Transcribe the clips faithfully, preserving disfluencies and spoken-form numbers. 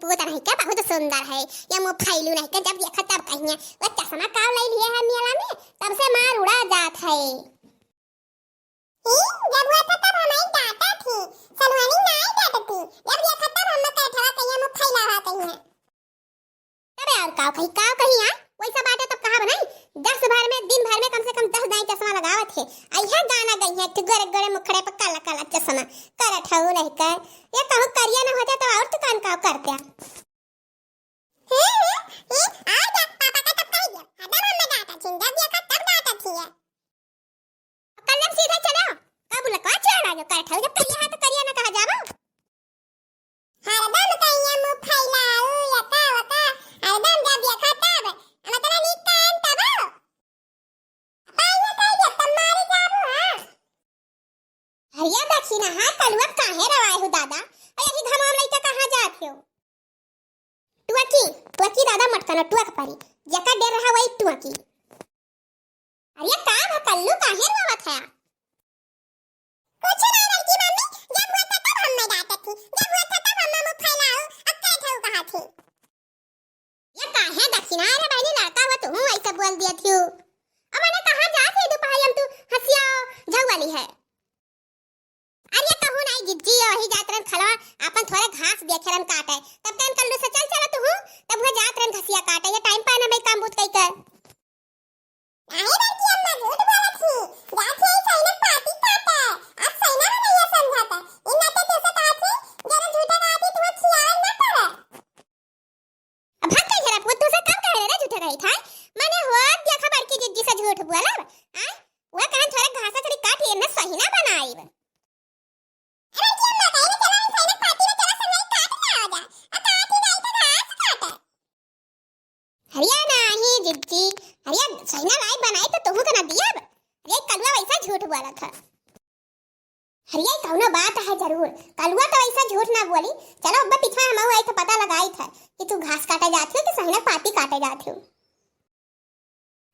पूत नहीं के बहुत सुंदर है, ये मुँह फैलू नहीं के, जब देखा तब कहिए, वो चश्मा काव ले लिए है मेला में, तब से मार उड़ा जात है। ई, जब हुआ था तब हमारी डांटा थी, सलवानी ना आई डांटती, जब देखा तब हम कहे ठवा कहिए, मुँह फैला हुआ कहिए। तबे और काव कही, काव कही, हाँ? वैसा बाटे तब कहा बनाई? दस भर में, दिन भर में कम से कम दस दाई चश्मा लगावत है। अइहा गाना गई है, "तू गोरे गोरे मुखड़े पर काला काला चश्मा, करत हऊ नहीं कर।" ये कहूँ करिया न होते तो और तू कान काव करते? हम्म, हम्म, हम्म, आ जा, पापा का तब कह दिया। हरदम हम में डांटा छिन, जब देखा तब डांटा छिया। कल्लम सीधे चलो, का बोला, का चला जो करत हऊ, जब करिया है तो करिया ना कहा जाबो। हरदम कहिया मुँह फैलाऊ, यका वका, हरदम जब देखा तब, मतलब नीक कान तब। पाइए कह दिया, तब मारे जाबू, हाँ। हरिया दखिना, हाँ, कलुआ काहे रवाए हो दादा? अरे अभी घमवा में लइका कहाँ जात हो? टुअकी, टुअकी दादा मत करो, टुअक परी। जेकर डेर रहा वही टुअकी। अरे का भा कल्लू काहे रोवत है? कुछ ना बड़की मम्मी, जब हुआ था तब हम में डांटत थी, जब हुआ था तब हम मुँह फैलाऊ, अब कह थे कहा थी। ये काहे दखिना रे बहनी, लड़का हुआ तू ऐसे बोल दिया थी। अब मैंने कहाँ जात है दोपहर में तू हंसिया झौवाली है। अरे कहूँ नहीं जिज्जी, वही जात रहन खलवा, अपन थोड़े घास देखे रहन काटे, तब कहन कल्लू से चल चलो तू, तब वो जात रहन घसिया काटे, ये टाइम पाए ना भाई काम बूत कई कर। अरे बड़की अम्मा झूठ बोलत ही, जात ही सैनक पाती काटे, अब सैना में नहीं समझाता, इन नाते तुझसे कहा थी, जरा झूठे कहा थी, तुम्हें खियाल ना पड़े। अब भाग गई जरा, वो तुझसे कब कह रहे रे झूठे कही था? मैंने हो देखा बड़की जिज्जी से झूठ बोला, हाँ? वो कहन थोड़े घासा चली काट, ये ना सही ना बनाई। अरे बड़की अम्मा कहीं ना चला, सैनक पाती में चला, संगई काट ना आ जा, आ काट ही जाई तो घास काटे। हरिया नाही जिज्जी, हरिया सहिना लाई बनाई तो तुहू के ना दियब। अरे कलुआ वैसा झूठ बोलत है। हरिया कौनो बात है जरूर, कलुआ तो वैसा झूठ ना बोली। चलो अब्बा पिछवा हम आई तो पता लगाई था कि तू घास काटे जात हो कि सहिना पाती काटे जात हो।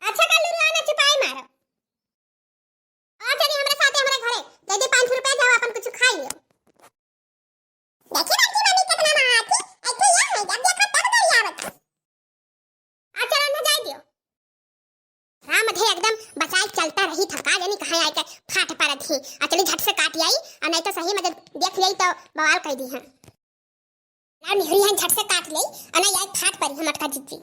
अच्छा कल्लू रुआ ना चुपाई मारो। आ चली हमरे साथे हमरे घरे, दे दे पाँच सौ रुपया, जाओ अपन कुछ खाई लियो। देखी बड़की मम्मी कितना महाती, ऐसे ये है, जब देखा तब गरियावत है। आ चलो ना जाए दियो। राम धे एकदम बचाए चलता रही था, का जानी कहाँ आए के फाट पड़त ही। आ चली झट से काट आई, और नहीं तो सही में जब देख ली तो बवाल कर दी है। लाओ निहुरी हन झट से काट ले, अना याई फाट परी हम अटका जिज्जी।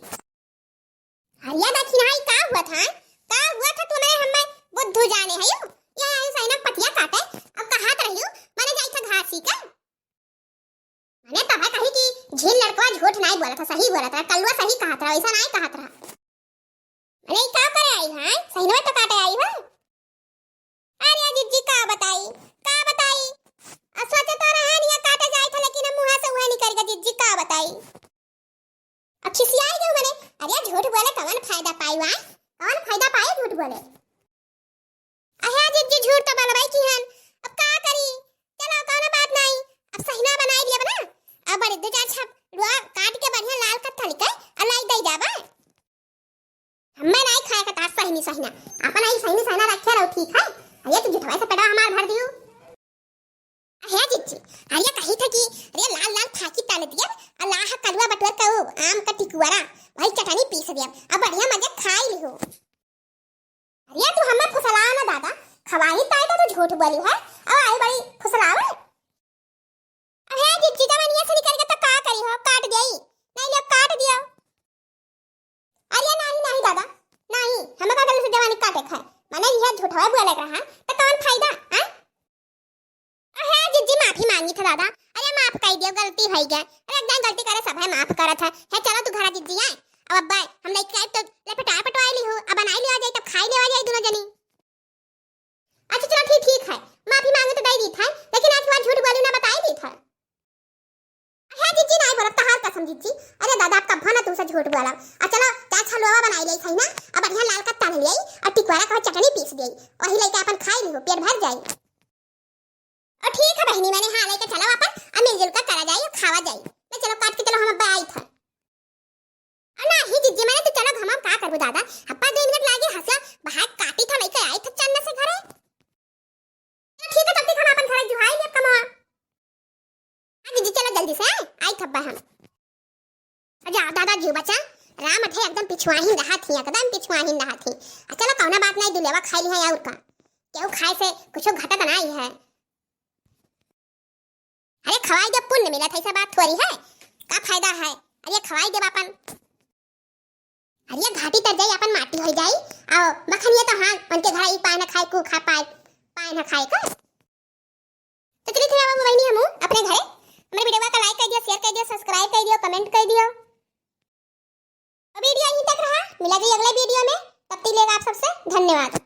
हरिया दखिनाई का हुआ था? का हुआ था तुम्हें हमें बुद्धू जाने है यो? ये आई सैनक पतिया काटे, अब कहात रही हो, मने जाई था घासी का। मने तब कही कि झील लड़कवा झूठ नहीं बोला था, सही बोला था, कलुआ सही कहा था, वैसा नहीं कहा था। अरे, ई का करे आई है? सहिनवा तो काटे आई है। अरे जिज्जी, का बताई, का बताई? आ सोचे तो रहन या काटे जाई था, लेकिन हम मुँह से उहे निकल गए जिज्जी, का बताई? अब खिसियाई गयो मने। अरे झूठ बोले कवन फायदा पाई वाय? कवन फायदा पाई झूठ बोले? अहे जिज्जी, झूठ तो बोलबई की हन, अब का करी? चलो कौनो बात नहीं, अब सहिना बनाई लियब ना। अब बड़े दो चार छप रुआ काट के बढ़िया लाल कत्था लिखे, अलाई दई जाबा। हम्मे नाई खाए के तार सहिनी सहिना। अपन आई सहिनी सहिना रखे रहो, ठीक है? अरे तू झूठवा से पेटवा हमार भर दियो। अहे जिज्जी, अरे कही था कि अरे लाल लाल फाकी तल दियब, अलाह कलुआ बटुअर का उ आम का टिकुआरा, वही चटनी पीस दियब, अब बढ़िया मजे खाई लिहो। अरे तू हमें फुसलाओ ना दादा, खवाही ताई तो तू झूठ बोली है, अब आई बड़ी फुसलावे। अरे जिज्जी, जवानिया से निकल के तो का करी हो, काट दिया, नहीं ले काट दिया। अरे नहीं, नहीं दादा, नहीं, हमें का गले से जवानी काटे खाए, मने यह झूठवा बोले रहा, तो कौन फायदा, हैं? अरे जिज्जी, माफी मांगी था दादा, अरे माफ कर दियो, गलती हो गया, अरे एक दिन गलती करे सब है, माफ करत है, है चलो तू घरा जिज्जी है, अब अब्बा हम लेके आए तो ले पटाए पटवाए ली हो, अब बनाई लिया जाए तब खाई लिया जाए दोनों जनी। अच्छा चलो ठीक, ठीक है, माफी मांगे तो दे दी था, लेकिन आज के बाद झूठ बोली ना बताई दी था। अहे जिज्जी नाई बोलत तहार कसम जिज्जी, अरे दादा अब कब्बो ना तुमसे झूठ बोला। आ चलो चार छलुआ बनाई ले सही ना, अब बढ़िया लाल का तल ले आई और टिकोरा का चटनी पीस दे, वही लेके अपन खाई लिहो, पेट भर जाई। और ठीक है बहनी, मने हाँ लेके चलो अपन, अब मिलजुल कर करा जाई और खावा जाई। ले चलो काट के चलो हम अब आई था। अरे नाही जिज्जी, मने तो चलो घमम का करबू दादा, हप्पा दो मिनट लागे हंसा, बाहर काटी था लेके आई था चन्ना से घरे। चलो ठीक है, जल्दी हम अपन घरे जुहाई ले कमवा। हाँ जिज्जी चलो जल्दी से, आई थब्बा हम। अरे आ दादा जीव बचा, राम अठे एकदम पिछुआहिन रहत ही, एकदम पिछुआहिन रहत ही। आ चलो कौनो बात नहीं, दुलेवा खाई लिहे और का, केहू खाए से कुछो घटत नहीं है। अरे खवाई देब पुण्य मिलत है, ऐसा बात थोड़ी है, का फायदा है? अरे खवाई देब अपन, अरे घाटी तर जाई, अपन माटी हो जाई। आओ बखनिया तो हाँ, उनके घर ई पाए ना खाए, कू खा पाए, पाए ना खाए का। तो चलिए फिर बाबू बहनी हमू अपने घरे, हमारे वीडियो का like कर दियो, share कर दियो, subscribe कर दियो, comment कर दियो। तो वीडियो यहीं तक रहा, मिला जाए अगले वीडियो में, तब तक लेगा आप सबसे धन्यवाद।